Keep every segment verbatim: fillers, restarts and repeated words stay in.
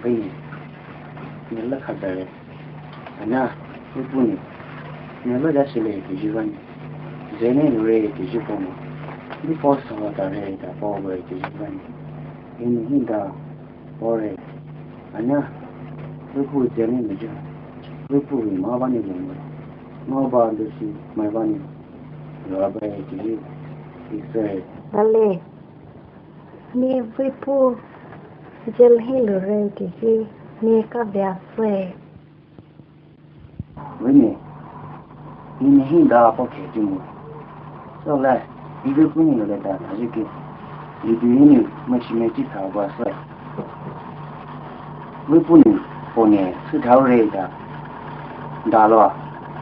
Vei, ne la kha dare. Ana, veipu ne, ne la ja sile ke jiva ne. Zene re ke jiva ne. Ni po sa ta re ta po re ke jiva ne. Ini hinda po re. Ana, veipu zene ne ja. Veipu ni ma ba ne ne. Ma ba do si ma ba ne. Lo ba ke ji. Ise. Dale. Ni veipu jail hi lure ke ji, ni ka bia swe. Vei ne, ni ne hi da po ke ji mu. So le, ni veipu ni lure da, ta ji ke. Ni du ni, ma shi me ji ta ba swe. Veipu ni, po ne, su ta re da. Da lo,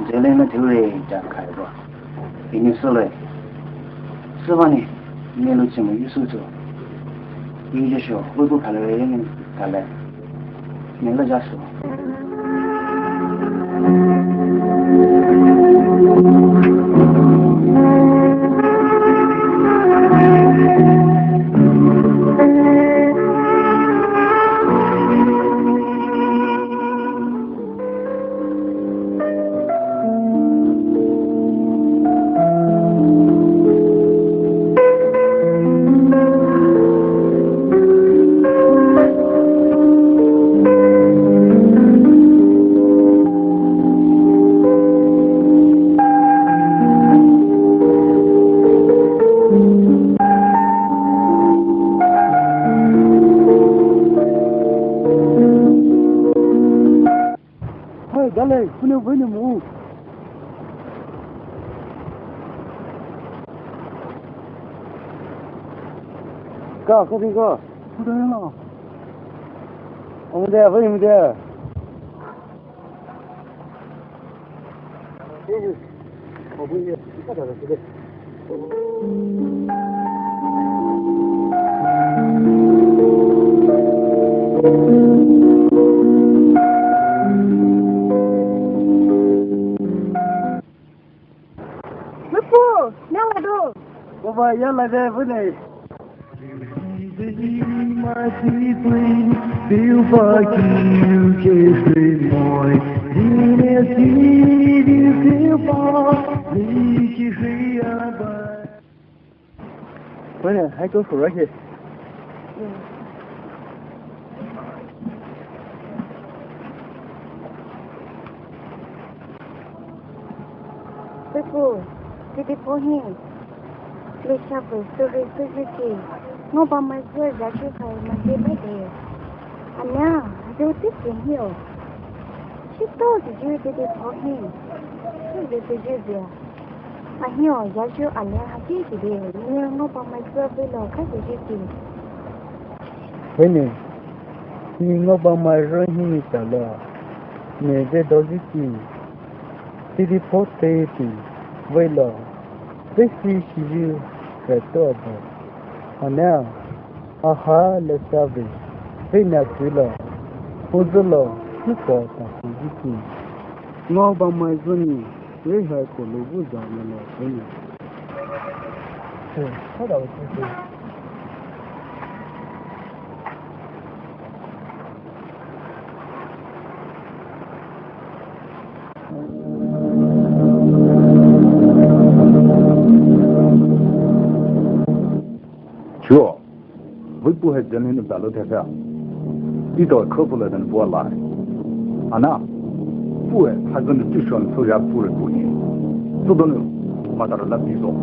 jail ne tu re da kai ba. Ini sole. Sübani, ne lo chimo yusu to. Ni je sho, lo bu kala re ni kala. Ne lo ja so. Hai, dale, kune vei ne mu. Ka, ka di ka. Kuda ya na. Amu de, vei mu de. Veipu, ne la do. Baba, ya la de, vei ne. Vei ne, hai ko sura ke. Veipu, tidi po hi. Lesha pe suri suzuki. Ngo ba ma zua zashi kai ma zi ba de. Anya, zua ti ke hi o. Shi to zi ju tidi po hi. Shi zi zi ju zi a. Ahio, yaju ale hati tide, ni ngo pa mai zua vei lo ka tide ki. Vei ne, ni ngo pa mai zua hi ni ta lo, ne je do zi ki. Tidi po te ti, vei lo, vei si shi ju, vei to bo. Ana, aha le sa vei, vei na tu lo, hu zu lo, hu ko ta hu zi ki. Ngo pa mai zua ni. Vei hai ko lo bu za na la ko ni. Che, ka da wo che. Chuo. Veipu hai jail hi ne ba lo thai pha. Ito kho pula dan pua lai. Ana. Pue, ha zan tu shon so ya pure puni. So don ma ta la bi so.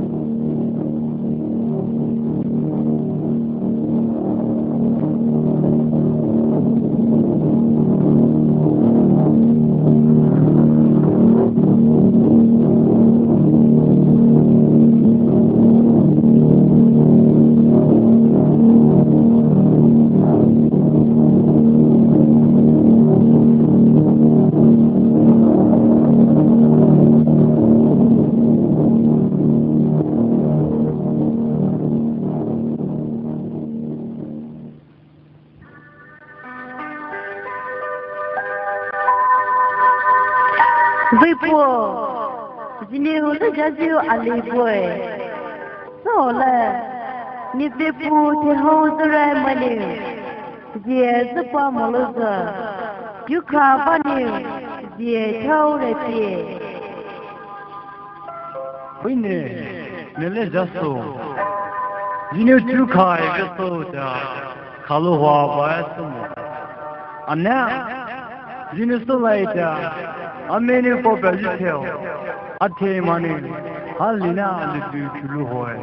Zhinou le jaziu ali bue. Sole, ne pfüpuo teihao zürai mailiu, zie züpa molouzü, yukha baniu zie thao raitie. Puhnou, ne le jaso. Zhinou chukhai veso ta, khalouwa bae sumo. Ana, zhinou sülai ta, ameniu paopa zhitheo, athai maniu, halina aliu chulu hoe.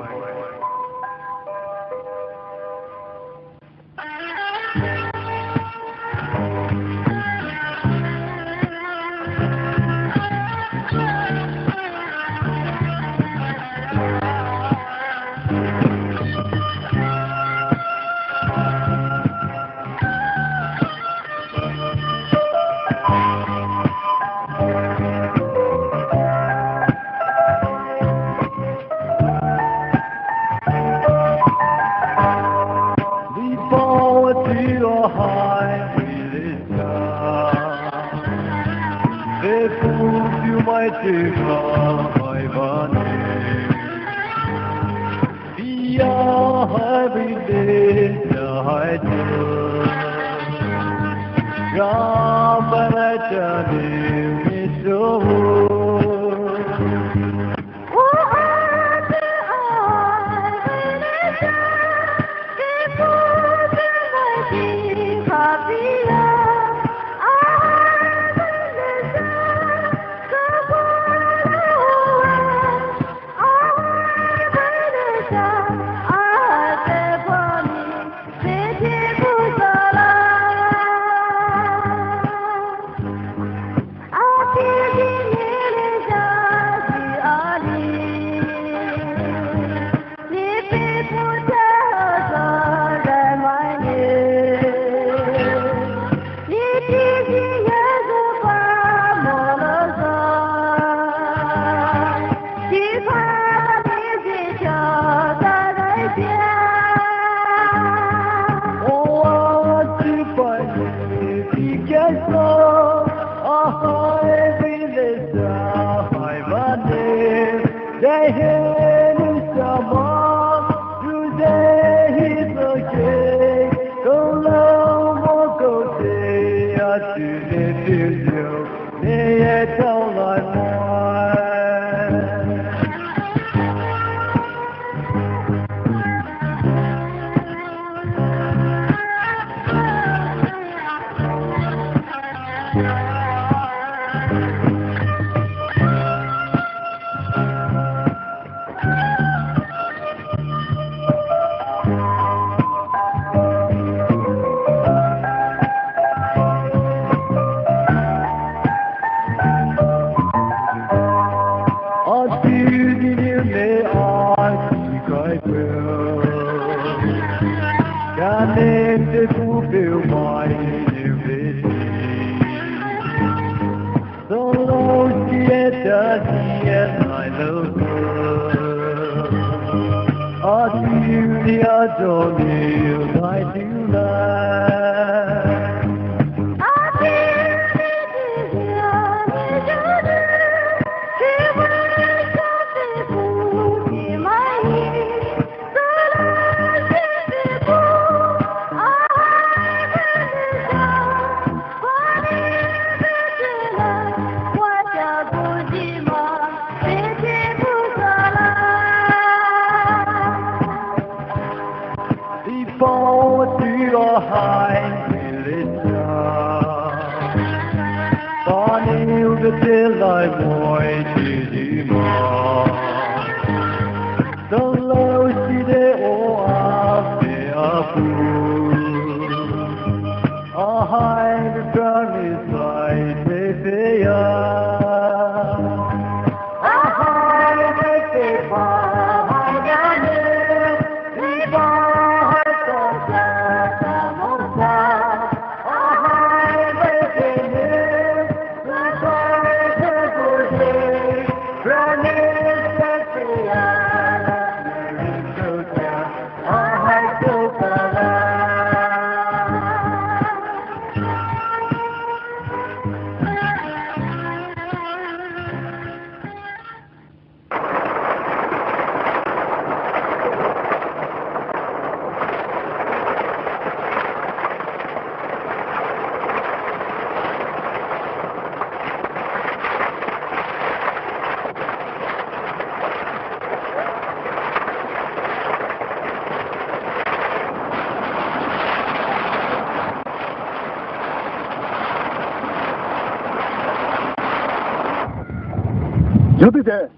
Te,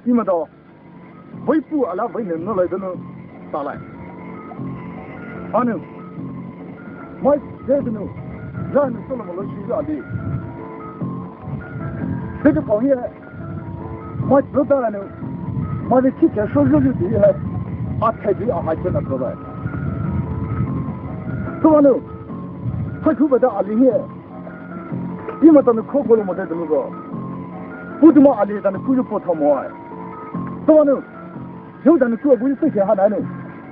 imaitao, veipu ala vei ne no lai danu, talai. Anu, mai de danu, ya nu solo mo lo shi ya di. Te ke pao ye, mai lo da nu, mai de chi ke sho sho di ye, a te di a hai ke na to lai. To anu, hai ku ba da ali ye. Imaitao nou kho kolo mo de dulu go. Putu mo ali danu kuyu po thomo ai. To anu. Yo danu kuyu bu se ke ha na nu.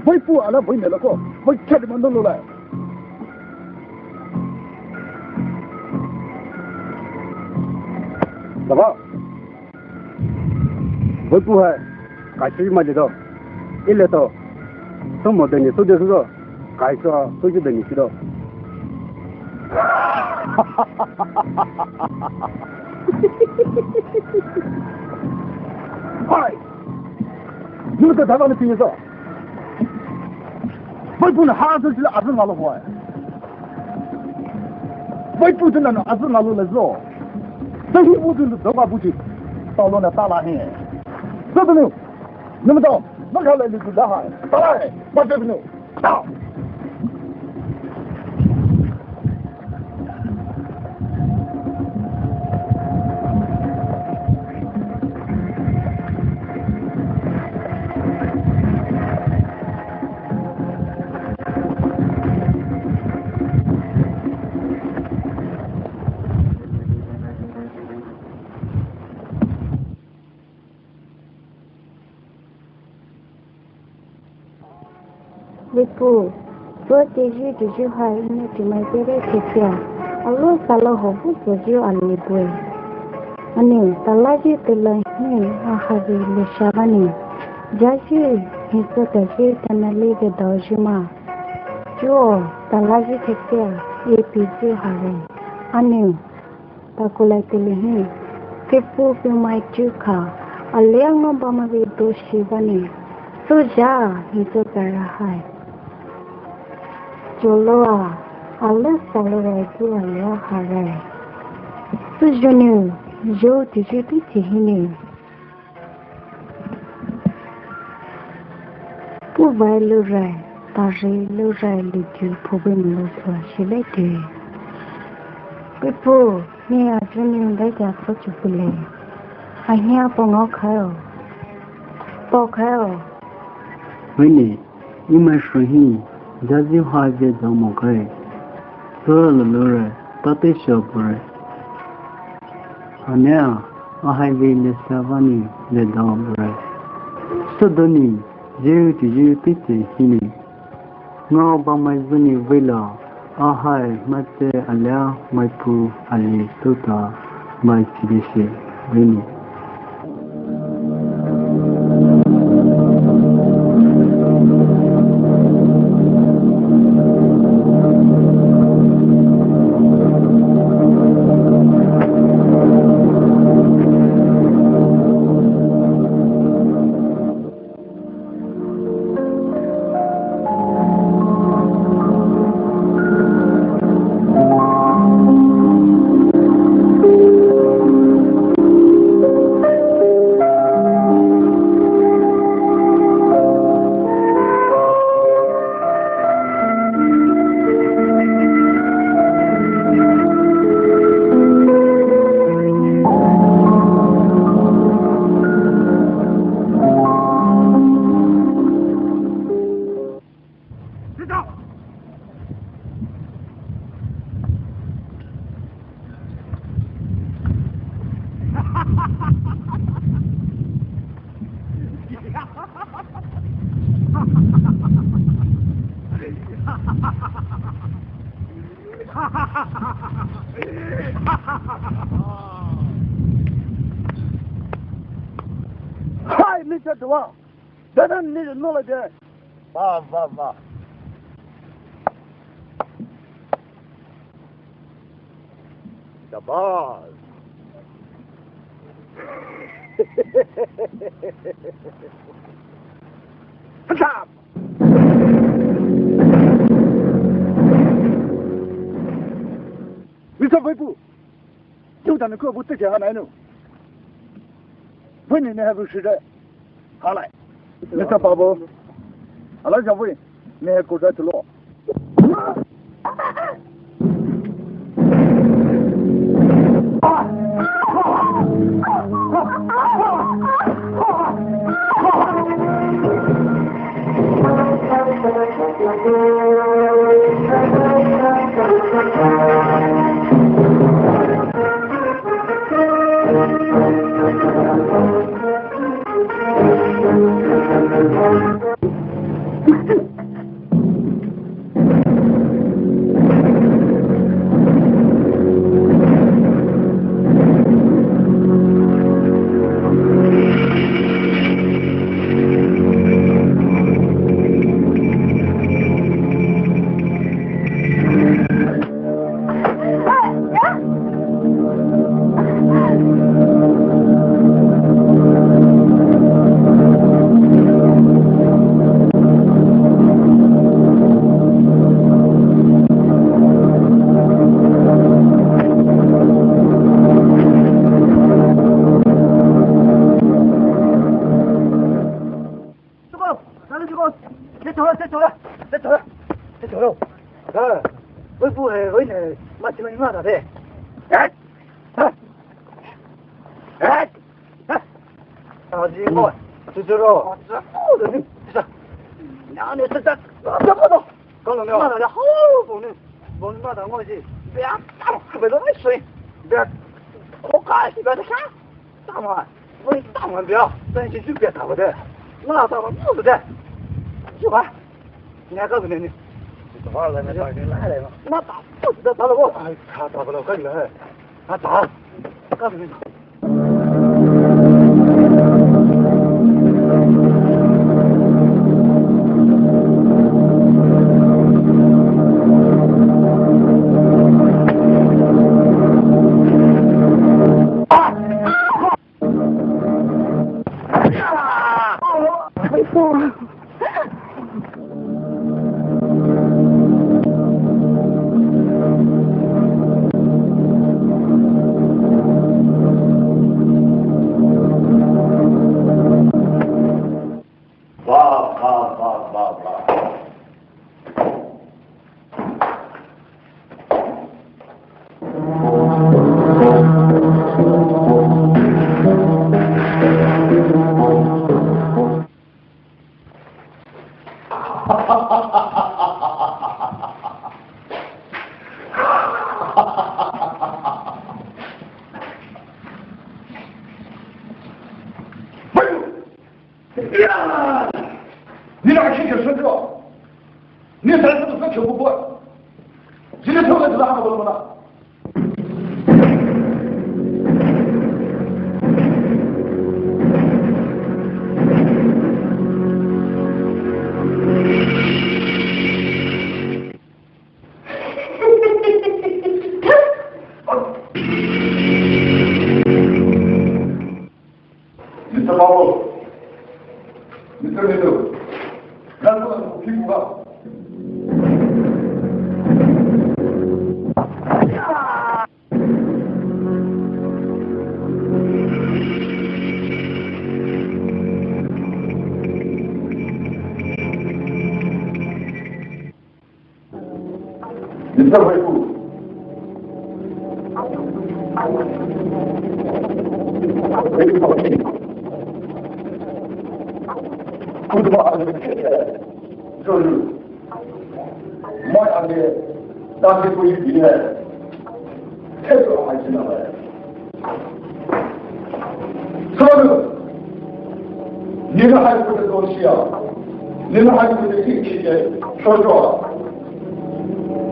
Veipu ala vei ne lo ko. Vei ke de man lo lai. Baba. Veipu hai, kaisü mai le do. Ile do. Somo deni su de su do. Kaisü su ju deni su do. Hai. Ni ka dava ni pinso. Veipu na ha su la azun ngalo hai. Veipu tu na na azun ngalo le zo. Sa hi bu tu do ba bu ti. Tao lo na ta la he. Sa tu nu. Numdao, numdao le lu la ha. Talai, ba de nu. Tao. Veipu, so teji teji hai ne ti mai tere ketia. Alo salo ho bu soji ali bue. Ani, talaji tela hi a havi le shavani. Jaji, hiso taji tanali ve daoji ma. Juo, talaji ketia, e piji havi. Ani, Takulai tili hi, veipu vei mai chu kha, alia ngo ba ma vei do shi bani, soja hi so tara hai. Cholo a, ala salo rai tu alia harai. Sujuni, jo tiji tu tihini. Puvai lurai, tari lurai lidu puvim lusua shilai dui. Veipu, ni ajuni undai dia so chupule. Ahia pongao khaio. Po khaio. Vini, imai shohi, jaji ha je domo kai. Sura lulure, tate shopure. Anea, ahai ve le savani le domure. Sodoni, jeu ti jeu tite hini. Ngao ba mai zuni vela, ahai mate alia mai pu ali tuta mai chideshe vini. Hai, Mister Dua. Dadan ni no la de. Va, va, va. Shabas. Stop. Mister Veipu, you done a good thing, haven't you? Puni ne ha bu shi de. Halai. Mister Babu. Halai jawi. Ne ha ku da tulo. Chuko, dale chuko. Chechora, chechora, chechora, chechora. Ah, oi bu, eh, oi ne, ma chima ma da de. Eh, eh, eh. Ah, ji ko, chechora. Ah, chechora. Na ne chechora. Chechora. Kalo ne. Ma da le hao bo ne. Bo ne ma da ngo ji. Bia ta, be lo ne sui. Bia ko ka si ba da ka. 大妈，我大妈不要，咱去就别打我的，我老大妈不是的，是吧？你还告诉你，你怎么了？那把你拉来了，那打不死的，打了我，哎，他打不了，看你了，他打，告诉你。Ba, ba, ba, ba, ba. Ni na shi ke sho. Ni sa sa sa ke bu bu. Ji le thou le la ha ba ma na. Mister Babu, Mister Middle, grandpa, keep up. Sülami, nina hai kute dosia, nina hai kute ikike, shojo,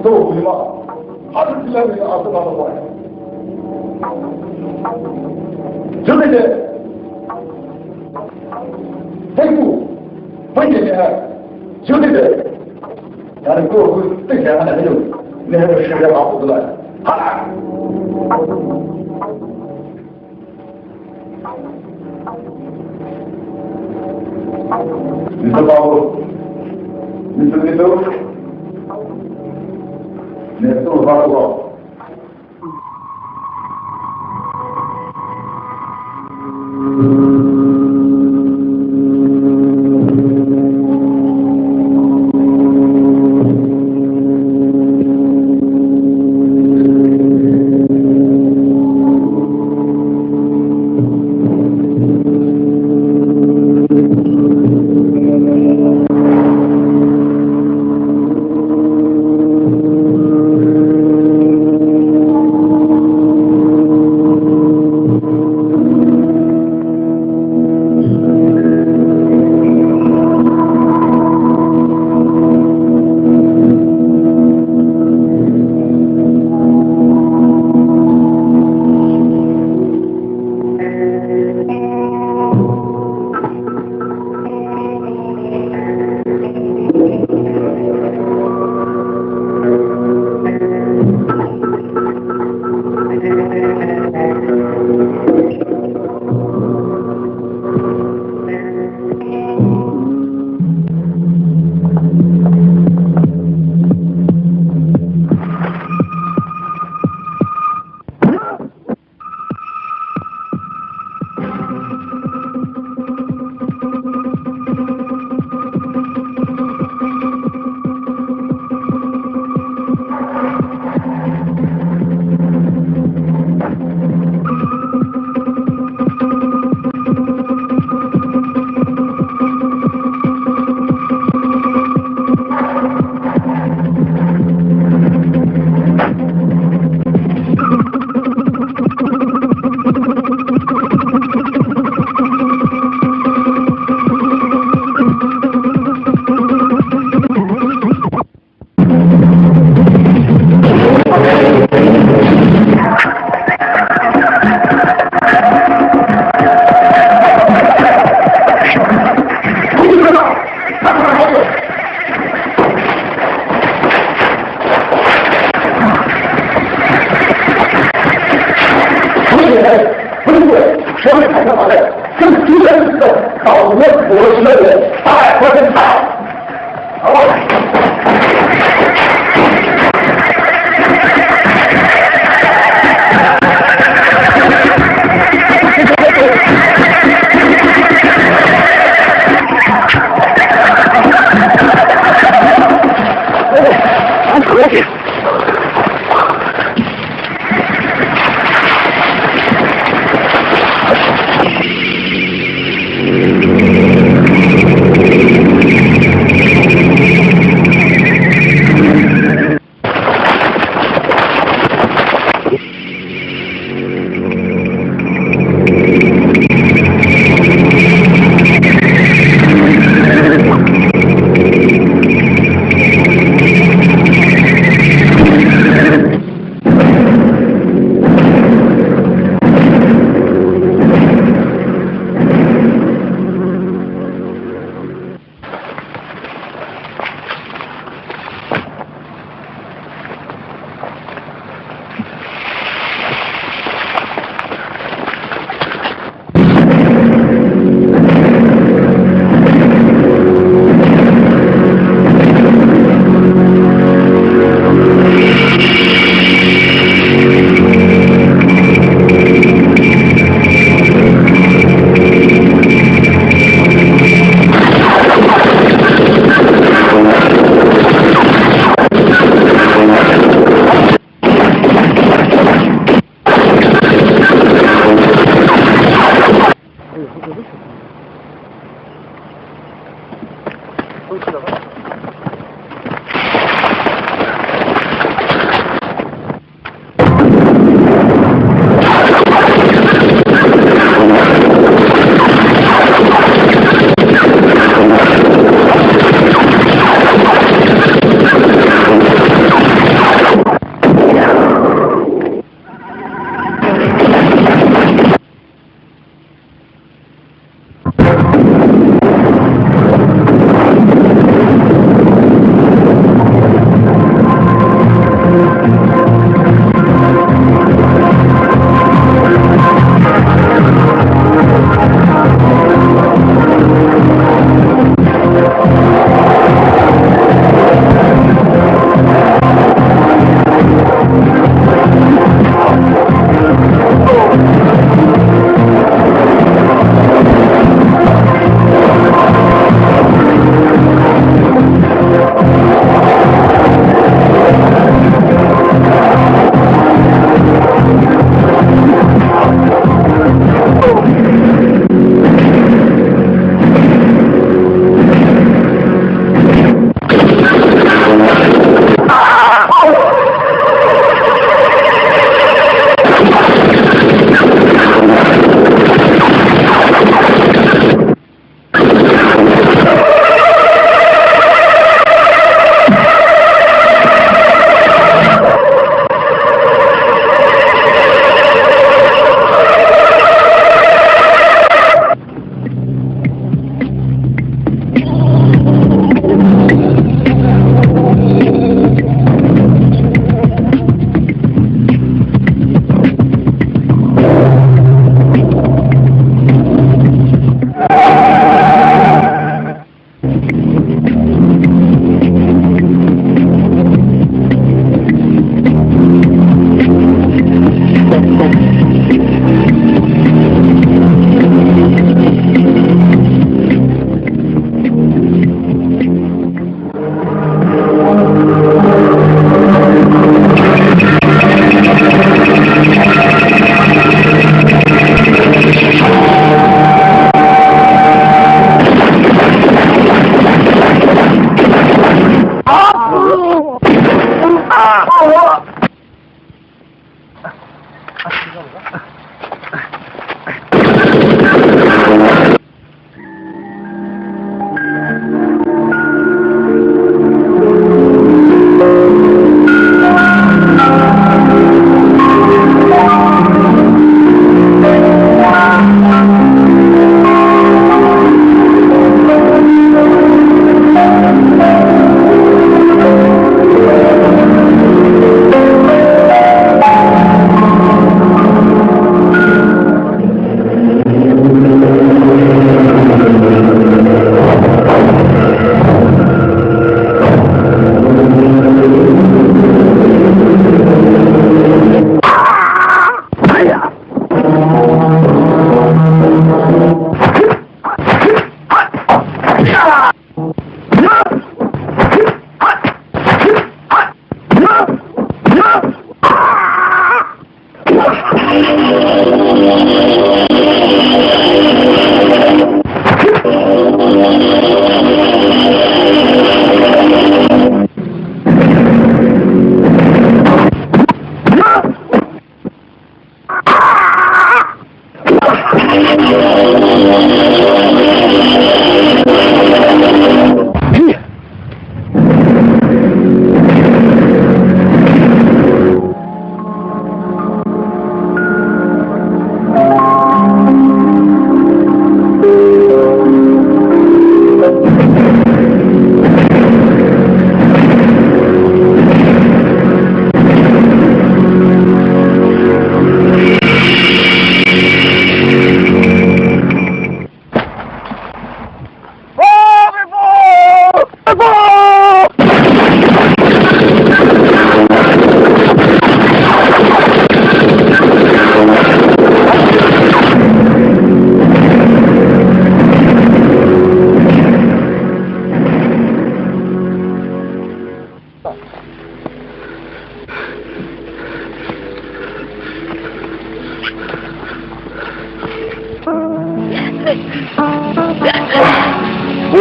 to lima, atu sila ni atu nama bai. Jumide, thank you, thank you, jumide. Tani ko ku te ja na yo. Ne ha shi ya ba ko la. Ha. Mister Babu. Mister Middle. Ne to ba ko.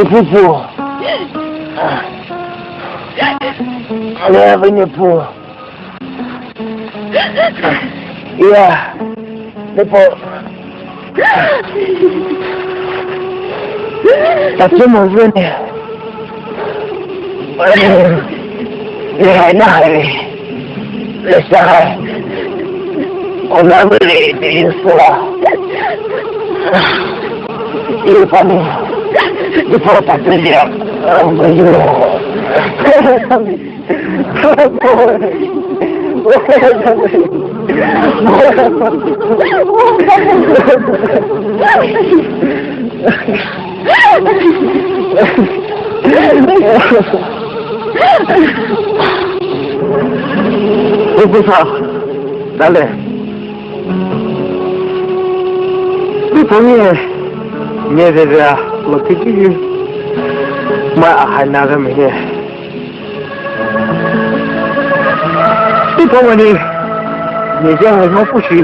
Ipupu. Ane, ipupu. Iya, lepo. Tatsü mo vene. Iya, na hai. Lesa. Ona vele de sura. Iya, pani. Di pora tatsü dia. Ubusa, dale. Di poni, nye de de, lo tiki. Ma ahai na ga me ne. Di poni, nye ja ma pushi.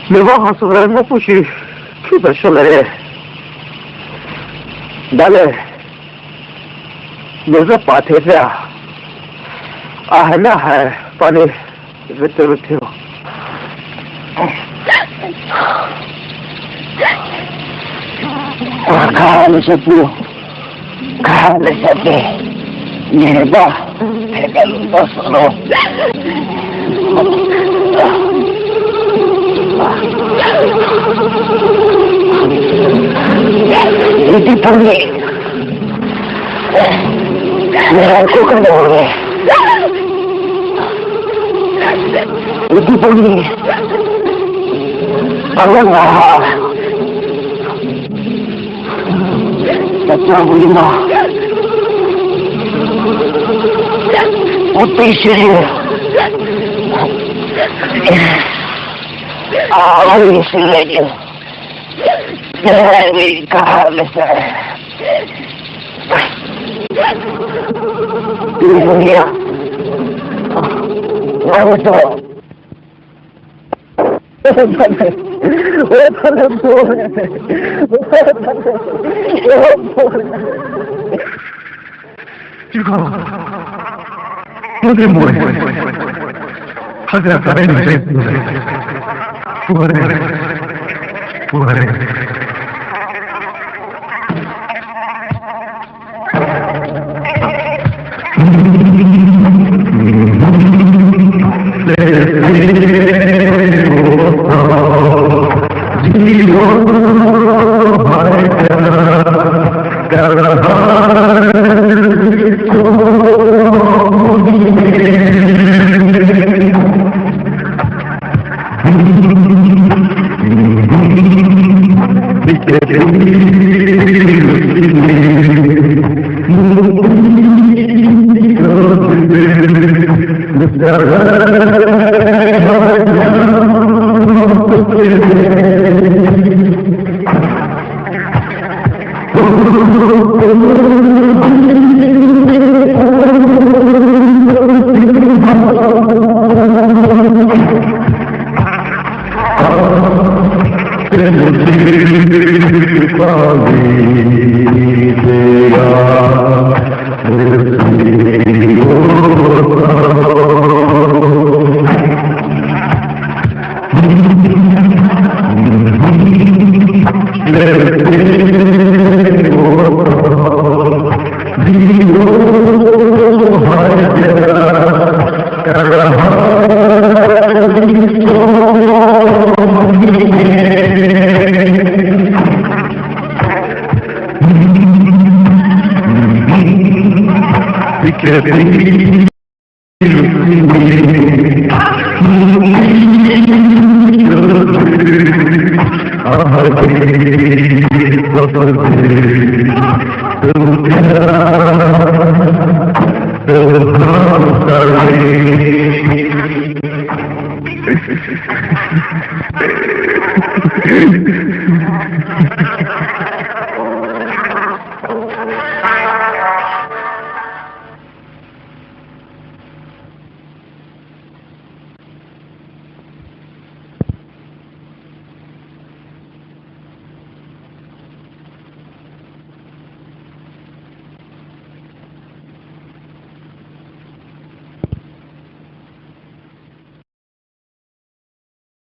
Nye ba ha so ra ma pushi. Ki ba sho le. Dale. Nye za pa the sa. Ahai na hai, pani. Vete, vete. Kale sapu. Kale sapu. Nye ba. Teka lu ba soro. Iti puni. Nye ko ka no re. Ipupu ni. Awang ah. Tatsü mo ma. Ote shiri. Ah, awang shiri. Ka le sa. Dunia. Naruto. Chikau. Padre more. Padre, padre, padre. Padre. Padre.